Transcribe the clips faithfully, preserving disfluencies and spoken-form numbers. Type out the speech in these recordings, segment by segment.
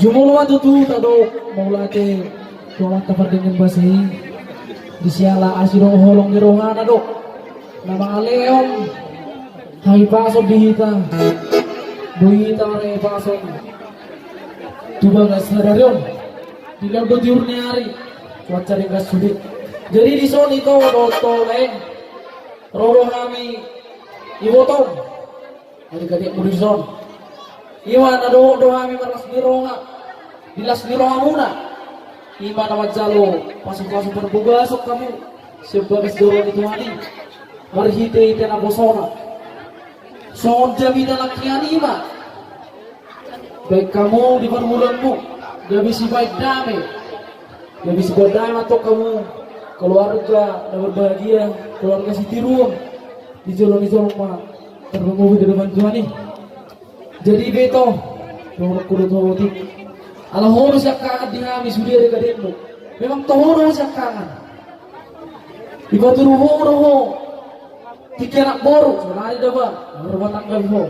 Jumolo ma tutu tadok mauliate tu Amanta Pardenggan Basa i, di siala asi dohot holong ni rohana do na mangalehon hahipason di hita, boi hita marhahipason tu bagas sadari on. Di lambok tiur ni ari, cuaca denggan sude. Jadi dison ito dohot ho lae, ro do hami ibotom. Jadi gabe mudison. Ima na dohot do hami marlas ni roha di las ni rohamuna. Ima na manjalo pasupasu parbagason hamu sian bagas joro ni Tuhan i, marhitehite naposona. Songon jaminan nangkin i ma baen hamu di parngoluonmu, gabe sibaen dame. Gabe sibaen dame ma antong hamu, keluarga na berbahagia, keluarga sitiruon di jolo ni jolma, tarlumobi di adopan Tuhan i. Jadi ito, dohononku do tu ho, otik. Ala ho do siangkangan di hami sude, adik-adikmu. Memang toho do ho siangkangan. Dipatudu ho do ho tingki anak boru, sonari da ba marrumah tangga be ho.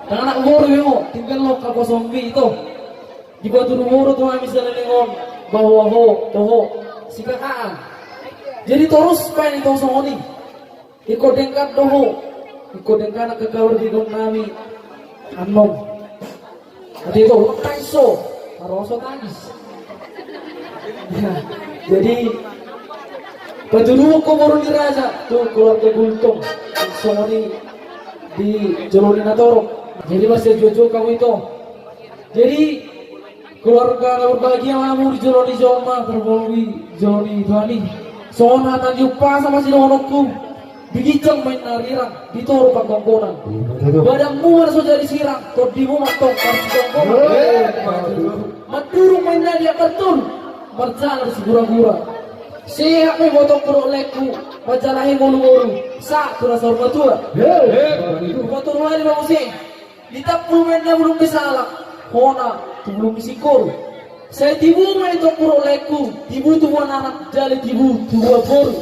Ndang anak boru be ho, tinggal ho haposoonmi, ito. Dipatudu ho do tu hami saleleng on bahwa ho toho sikakkaan. Jadi torus baen ito songon i. Ingkon denggan do ho. Ingkon denggan angka kabar di gondang nami annon. Ate, ito, ulang tangis ho. Aro so tangis. Ya, jadi patuduhon ho boru ni raja tu keluarga Gultom, songon i di jolo ni natorop. Jadi marsianjuan-juan hamu, ito. Jadi keluarga na berbahagia ma hamu di jolo ni jolma, tarlumobi jolo ni Tuhan i. Songon hata ni umpasa ma sidohononku. Di ginjang ma inna rirang, di toru panggonggonan. Badanmu ma na so jadi sirang, tondimu ma antong marsitonggonan. Mandurung ma inna di ampartur, marjalan siguragura. Sehat ma ibotongku dohot laengku, manjalahi ngolu-ngolu sahat tu na saur matua. Umur tolu ari ma muse. Ditampul ma inna bulung ni salak, hona tu bulung ni singkoru. Sai tibu ma itongku dohot laengku, tibu tubuan anak, jala tibu tubuan boru.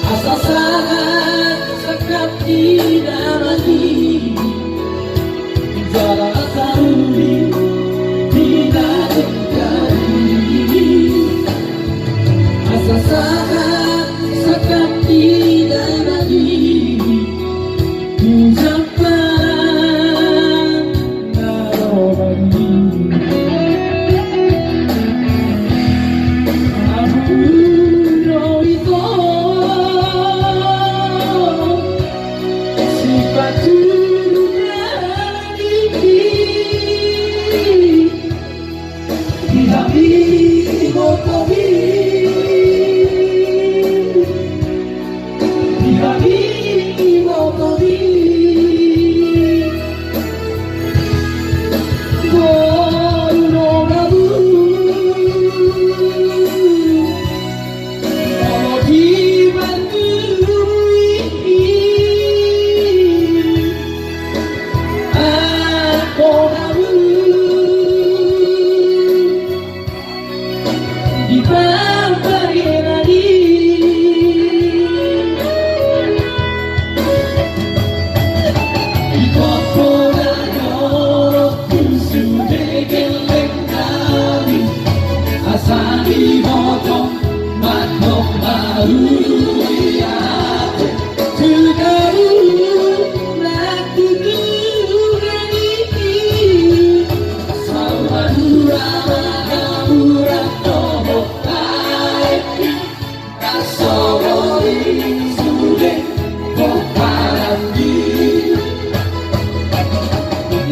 Asa sahat sangkap di dalan i, jala taruli di dalan i. Asa sahat sangkap di dalan i, tu jamparan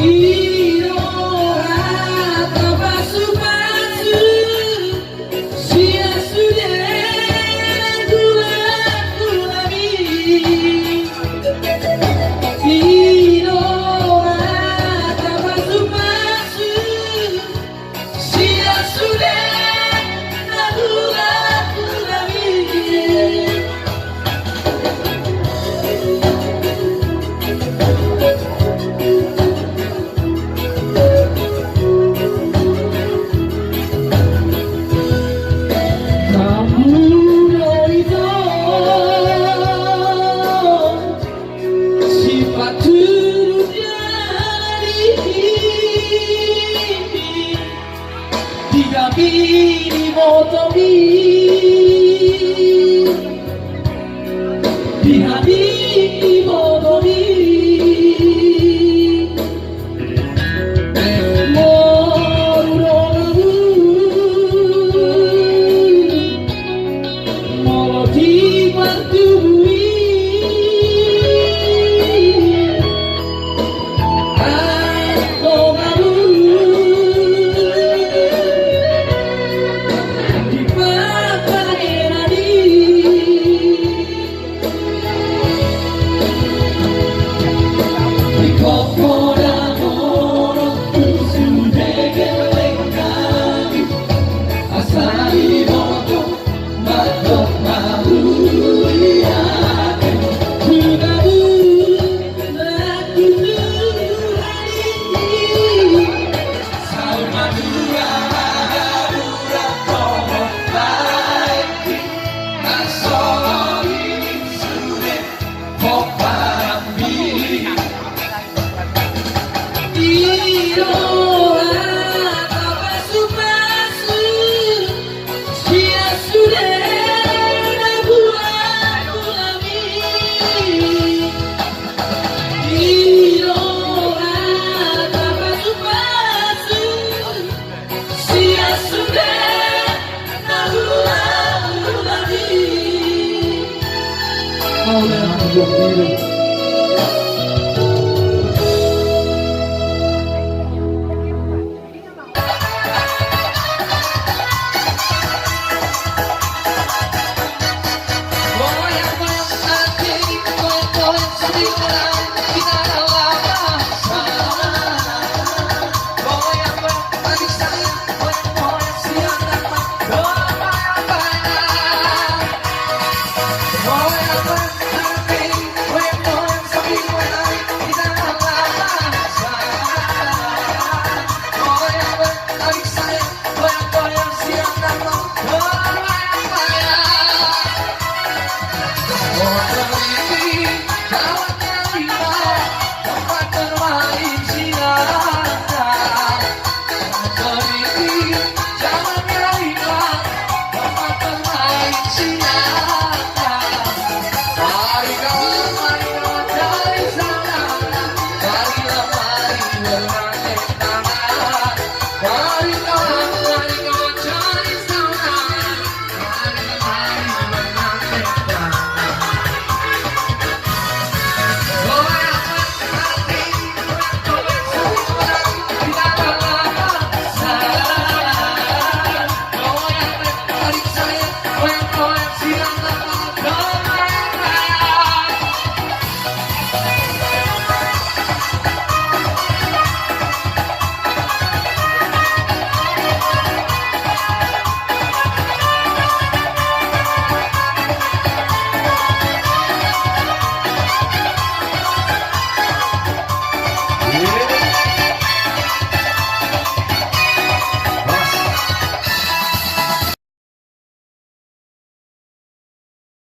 Didok hata pasupasu sian sude na hulahulami. Didok hata pasupasu sian sude na hulahulami. Hamu do ito sipatudu ni ari, di hami dibotomi, di hami dibotomi. Molo ro hamu, molo di partubu i, anggo hamu di parpangeran i. Di koko damono tu sude gelleng nami, asa diboto mandok mauliate. Tu hamu na tutu harini. Saur matua Madura tongon laengki, na so lobi sude pomparanmi. Didok hata pasupasu sian sude na hulahulami. Didok hata pasupasu sian sude na hulahulami.